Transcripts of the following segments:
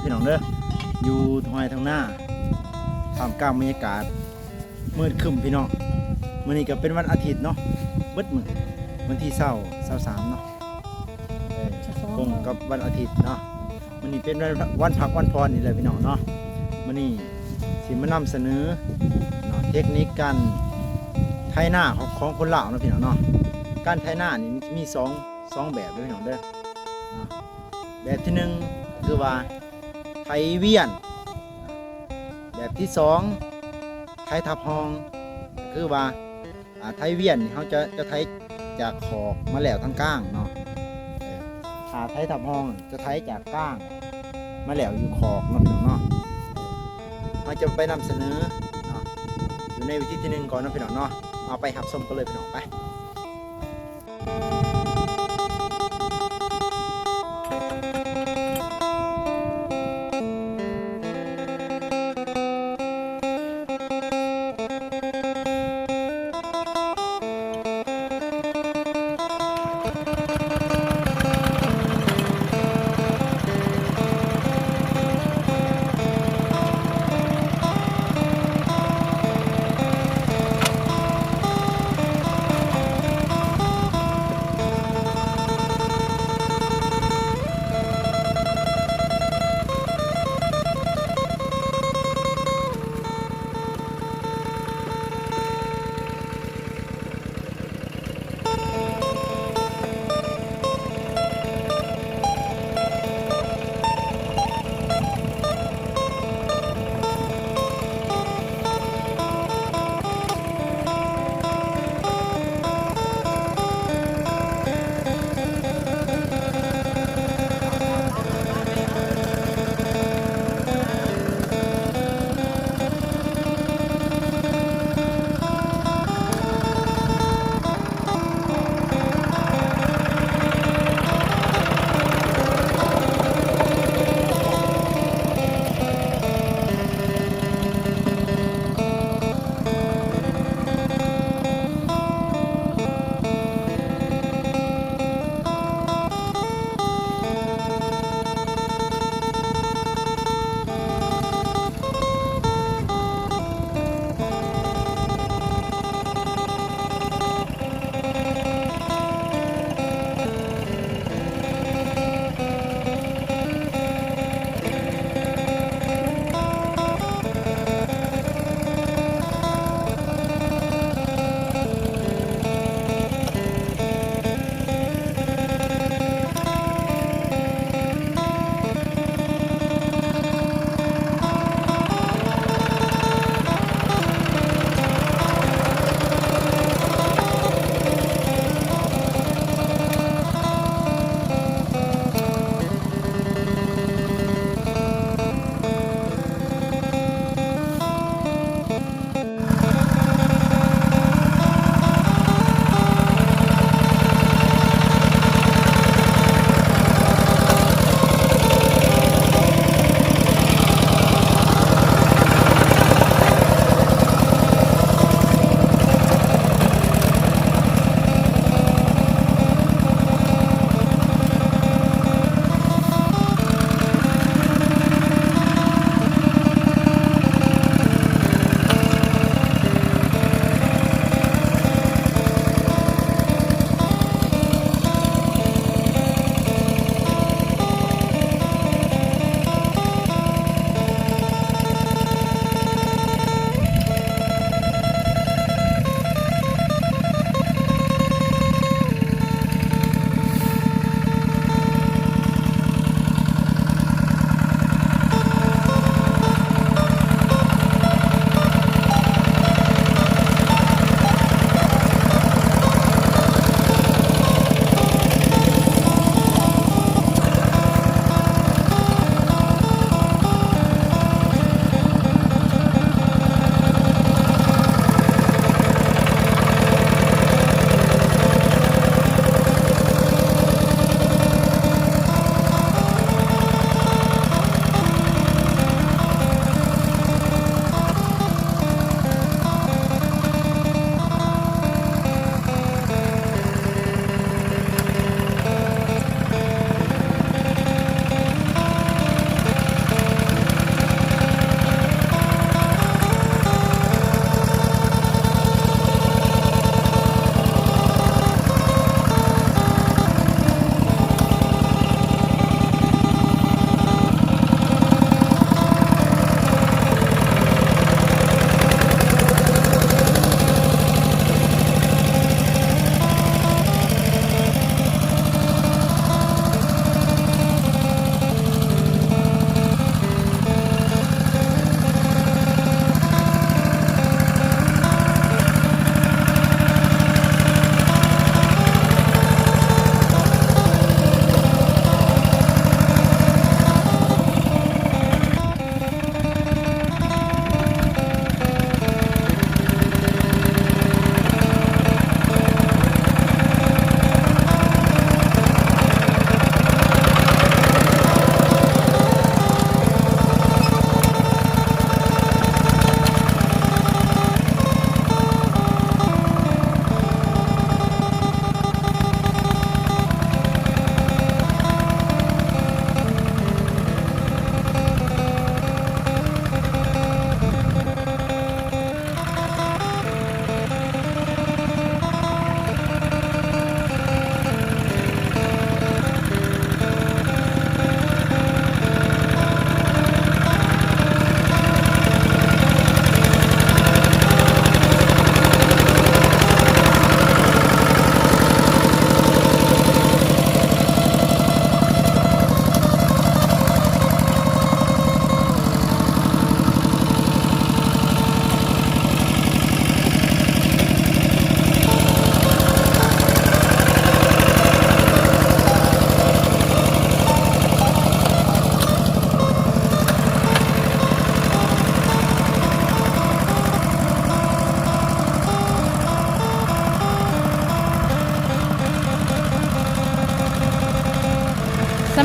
ພີ່ນ້ອງເດີ ຢູ່ທົ່ງໄຮ່ທົ່ງນາ ທ່າມກາງບັນຍາກາດມືດຄຶ້ມພີ່ນ້ອງ. ມື້ນີ້ກໍເປັນວັນອາທິດເນາະ ເບິດມື້ ວັນທີຊາວ ຊາວສາມເນາະ ເອີ ຊາວສອງ ກົງກັບວັນອາທິດເນາະ. ມື້ນີ້ເປັນວັນ ວັນພັກວັນຜ່ອນນີ້ແຫຼະພີ່ນ້ອງເນາະ. ມື້ນີ້ຊິມານຳສະເໜີເນາະ ເທັກນິກການໄຖນາຂອງ ຂອງຄົນລາວເນາະພີ່ນ້ອງເນາະ. ການໄຖນານີ້ມັນຈະມີສອງ ສອງແບບເດີພີ່ນ້ອງເດີເນາະ. ແບບທີໜຶ່ງຄືວ່າໄຖວຽນ, ແບບທີສອງໄຖທັບຮ່ອງ ກໍຄືວ່າ ອ່າ ໄຖວຽນນີ້ເຮົາຈະ ຈະໄຖຈາກຂອກມາແລ້ວທາງກາງເນາະ. ເອີ ຖ້າໄຖທັບຮ່ອງຈະໄຖຈາກກາງມາແລ້ວຢູ່ຂອກເນາະພີ່ນ້ອງເນາະ. ເຮົາຈະໄປນຳສະເໜີເນາະ ຢູ່ໃນວິທີທີໜຶ່ງກ່ອນເນາະພີ່ນ້ອງເນາະ. ເອົາໄປຮັບຊົມກັນເລີຍພີ່ນ້ອງ ໄປ.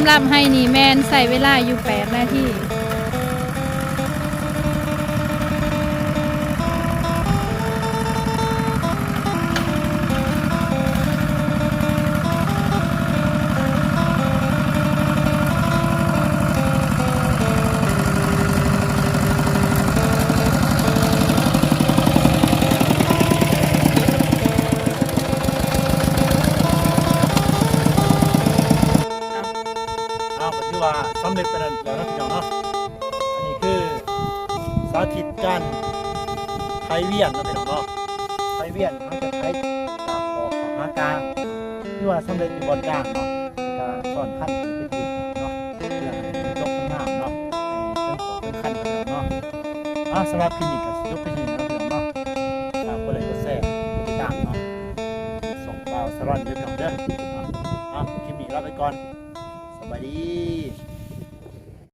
ຕັບໄຮ່ນີ້ແມ່ນໃຊ້ເວລາຢູ່ແປດນາທີ. ເອົາ ກໍຖືວ່າສຳເລັດໄປແລ້ວເນາະພີ່ນ້ອງເນາະ. ອັນນີ້ຄືສາທິດການໄຖວຽນເນາະພີ່ນ້ອງເນາະ. ໄຖວຽນ ເຮົາຈະໄຖຈາກຂອບເຂົ້າຫາກາງ ຖືວ່າສຳເລັດຢູ່ບ່ອນກາງເນາະ. ແລ້ວກໍຊ້ອນຄັນຂຶ້ນໄປທີ່ເນາະ ເພື່ອໃຫ້ມັນຈົບງາມເນາະ ໃຫ້ເຖິງຂອບເຖິງຄັນເນາະ. ເອົາ ສຳລັບຄລິບນີ້ກໍຊິຈົບພຽງເທົ່ານີ້ເນາະພີ່ນ້ອງເນາະ. ຝາກກົດໄລກ໌ ກົດແຊ ກົດຕິດຕາມເນາະ ຊ່ອງບ່າວສາລອນເດີພີ່ນ້ອງເດີ. ເອົາ ຄລິບນີ້ລາໄປກ່ອນ ສະບາຍດີ.